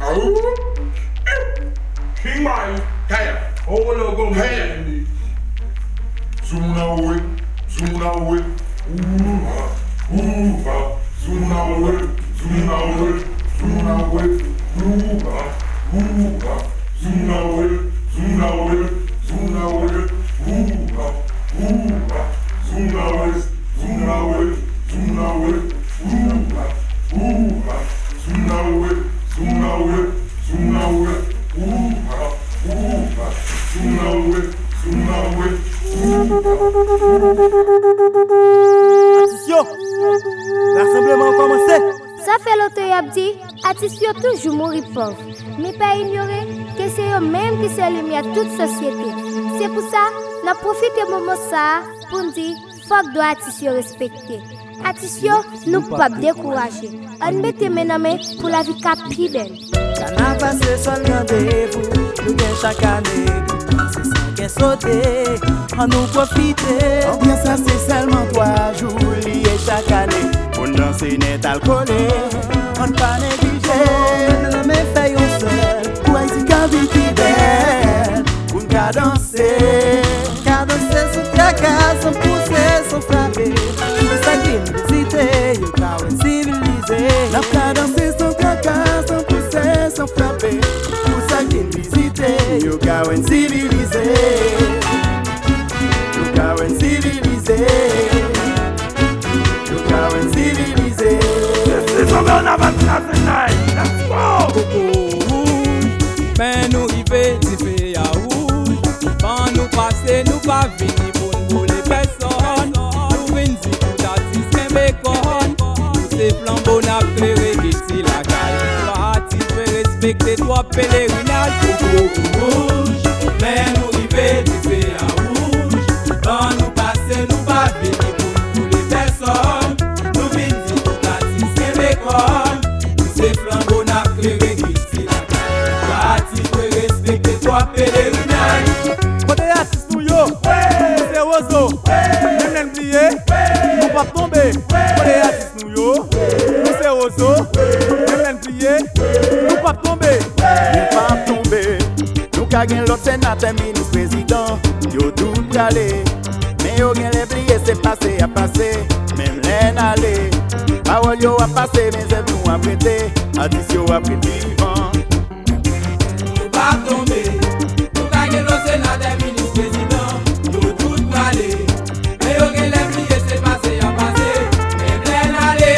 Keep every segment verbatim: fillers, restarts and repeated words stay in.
Aou! King Mike! Kaya! Owo lè w gon moun vini. Zoom nan woy, zoom nan woy. Ouha, ouha. Zoom nan woy, zoom nan woy, zoom nan woy. Ouha, ouha. Zoom nan woy, zoom nan woy, zoom nan woy. Ouha, ouha. Zoom nan woy, zoom nan woy, zoom nan woy. Ouha, ouha. Zoom nan woy, zoom nan woy, zoom nan woy. Ouha, ouha. Zoom nan woy, zoom nan woy. Ouha, ouha. Atis yo, rasanbleman an kòmanse. Sa fè lontan y ap di, atis yo toujou mouri pòv. Men pa inyore ke se yo menm ki se limyè tout sosyete. Se pou sa, n ap pwofite moman sa a pou n di, fòk dwa atis yo respekte. Atis yo, nou p ap dekouraje. Ann mete men nan men pou lavi ka pi bèl. Kanaval se sèl randevou nou gen chak ane. Se san kè sote, ann nou pwofite. Anbyans la se sèlman twa jou li ye chak ane. Pou n danse nèt al kole, ann pa neglije. Men nan men fè yon sèl. Pou Ayiti ka vin pi bèl. Pou n ka danse. Kadanse san traka, san pouse, san frape. Pou sa k vin vizite, yo ka wè n sivilize. N ap kadanse san traka, san pouse, san frape. Pou sa k vin vizite, yo ka wè n sivilize. Yo ka wè n sivilize. Yo ka wè n sivilize. This is Bernard Van Klassen night. Let's go! Koko wouj, men nou rive dife a wouj. Ban nou pase, nou pa vini pou n boule pèsòn. Nou vin di tout atis kenbe kò n. Nou se flanbo n ap klere Kilti lakay. Pati dwe respekte twòp pelerinaj. Koko wouj, men nou rive dife a wouj. Ban nou pase, nou pa vini pou n boule pèsòn. Nou vin di tout atis kenbe kò n. Nou se flanbo n ap klere Kilti lakay. Pati dwe respekte twòp pelerinaj. Kote atis nou yo? Nou se wozo. Menm lè n pliye, nou p ap tonbe. Kote atis nou yo? Nou se wozo. Menm lè n pliye, nou p ap tonbe. Nou p ap tonbe. Nou ka gen lòt senatè, minis, prezidan. Yo tout prale. Men yo genlè bliye se pase y ap pase. Menm lè n ale, pawòl yo ap pase, men zèv nou ap rete. Atis yo ap ret vivan. Nou p ap tonbe. Nou ka gen lòt senatè, minis, prezidan, yo tout prale. Men yo genlè bliye se pase y ap pase. Menm lè n ale,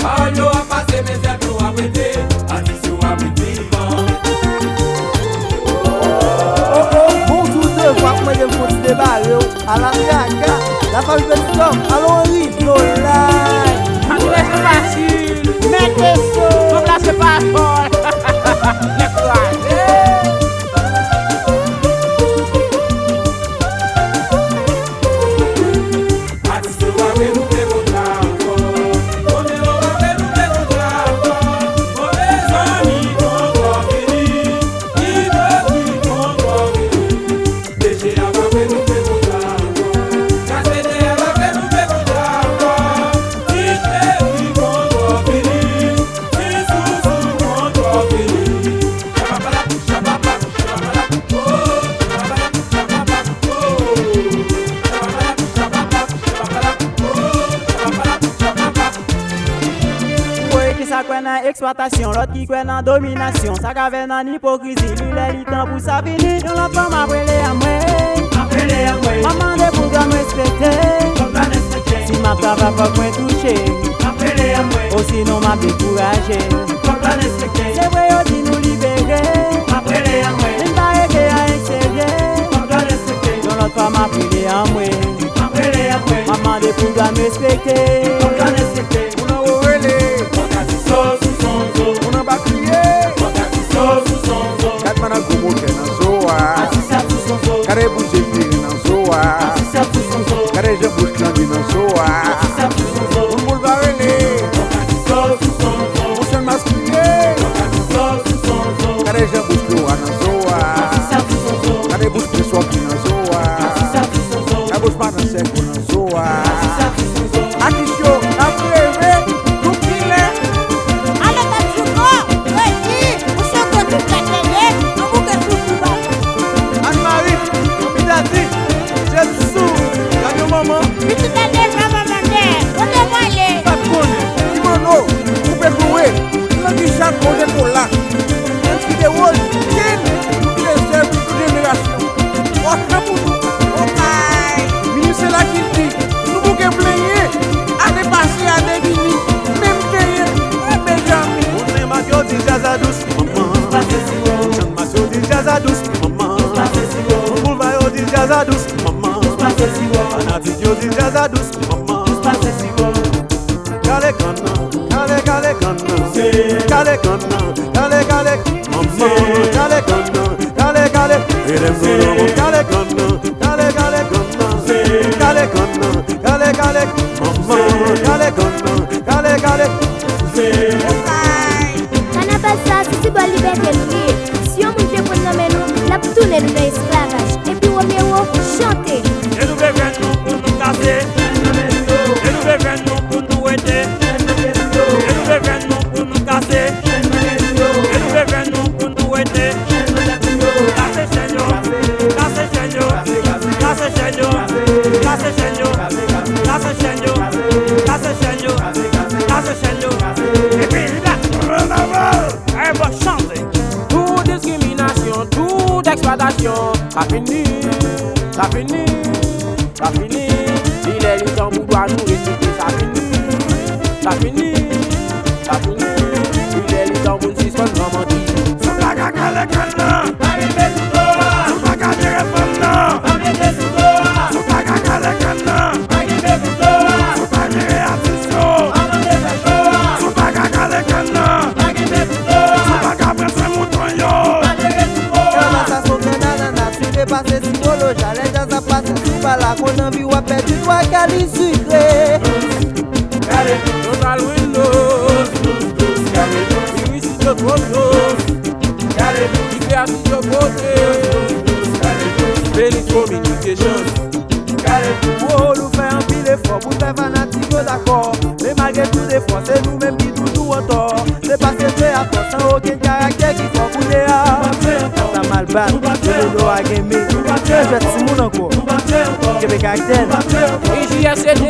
pawòl yo ap pase, men zèv yo ap rete. Atis yo ap ret vivan. Oh, oh, bon, tou de fwa k mande m fon ti debare w. Ala traka, la fami Petit Homme, alon ri, no lie. Antre se fasil, mete so, konplas se pa fòl. Nèg kraze. Atis yo ap renouvle kontra ankò. Romero ap renouvle kontra ankò. Move zanmi kontra fini. Ipokrit kontra fini. Deje a pa vle nou fè kontra ankò. Gaspedè a pa vle nou fè kontra ankò. Ti cheri kontra fini. Ti sousou kontra fini. Chapapalap, chapapap, chapapalap, oh. Chapapalap, chapapap, oh. Chapapalap, chapapap, chapapalap, oh. Chapapalap, chapapap. Ou wè ki sa kwè nan eksplwatasyon, lòt ki kwè nan dominasyon. Sa ka fè nan ipokrizi, li lè li tan pou sa fini. Yon lòt fwa m ap rele anmwe. M ap rele anmwe. M ap mande pou dwa m respekte. Fòk dwa respekte. Si m ap travay, fòk mwen touche. M ap rele anmwe. Osinon, m ap dekouraje. Fòk dwa respekte. Se vre, yo di nou libere. M ap rele anmwe. Men m pa rete anyen k serye. Fòk dwa respekte. Yon lòt fwa, m ap rele anmwe. M ap rele anmwe. M ap mande pou dwa m respekte. Fòk dwa respekte. Moun anwo rele. Fòk atis yo sou sonzo. Moun anba kriye. Fòk atis yo sou sonzo. Gad mannak gwo motè nan zo a. Atis ap sou sonzo. Gade bouch Jeffery nan zo a. Atis ap sou sonzo. Gade jan bouch Landy nan zo a. Atis ap sou sonzo. Moun boulva rele. Fòk atis yo sou sonzo. Moun chanmas kriye. Fòk atis yo sou sonzo. Gade jan bouch Laura nan zo a. Atis ap sou sonzo. Gade bouch Prince Rocky nan zo a. Atis ap sou sonzo. Gade bouch madan Sègo nan zo a. Atis ap sou sonzo. Atis yo. Djaz a dous, manman. Fanatik yo di djaz a dous, manman. Kale kann nan, kale, kale kann nan. Kale kann nan, kale, kale, manman. Kale kann nan, kale, kale. Elèv sou do mwen, kale kann nan, kale, kale kann nan. Kale kann nan, kale, kale, manman. Kale kann nan, kale, kale. Kanabal sa, se ti bò libète nou li ye. Si yon moun vle pran nan men nou, l ap tounen nou nan esklavaj. Epi Romero chante. E nou bezwen nou pou nou kase. E nou bezwen nou pou nou wete. E nou bezwen nou pou nou kase. E nou bezwen nou pou nou wete. Kase chèn yo, kase chèn yo, kase chèn yo, kase chèn yo, kase chèn yo, kase chèn yo, kase chèn yo. Epi li la. Ann avan. Ay, bon, chante. Tout diskriminasyon, tout eksplwatasyon, sa fini, sa fini, sa fini. Li lè li tan pou dwa nou respekte, sa fini, sa fini, sa fini. Li lè li tan pou n sispann pran manti. Si w pa ka kale kann nan, pa gen bouton an. Si w pa ka jere fanm nan, pa gen bouton an. Si w pa ka kale kann nan, pa gen bouton an. Si w pa jere atis yo, pa gen bouton an. Si w pa ka kale kann nan, pa gen bouton an. Si w pa ka pran swen mouton yo, pa gen bouton an. Kanal sa se yon kanal nan nati, depase siwolo, jalè djaz ap pase sou bala, konn anvi w ap pèdi dwa kali sikre. Total Windows, Iris Hydroponics, Hyper Studio Prote, Felix Communications. Wo, nou fè anpil efò pou fè fanatik yo dakò. Men malgre tout efò, se nou menm ki toujou antò. Se paske Dye a fò, san okenn karaktè ki fò kounye a. Sa mal bat, Dodo a gen men. Yo jwèt timoun ankò. Kenbe karaktè. I J S C D,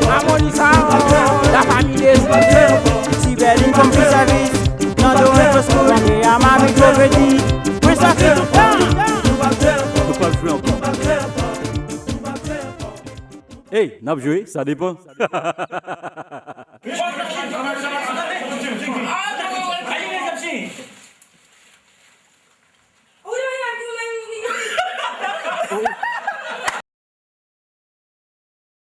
Amoni Sound, la famille des Ti Berlin comme service. Nan do en fresco, e a mami Jovedi. Prince Afrique. Nou pral jwe ankò. Hey, n ap jwe, sa depan.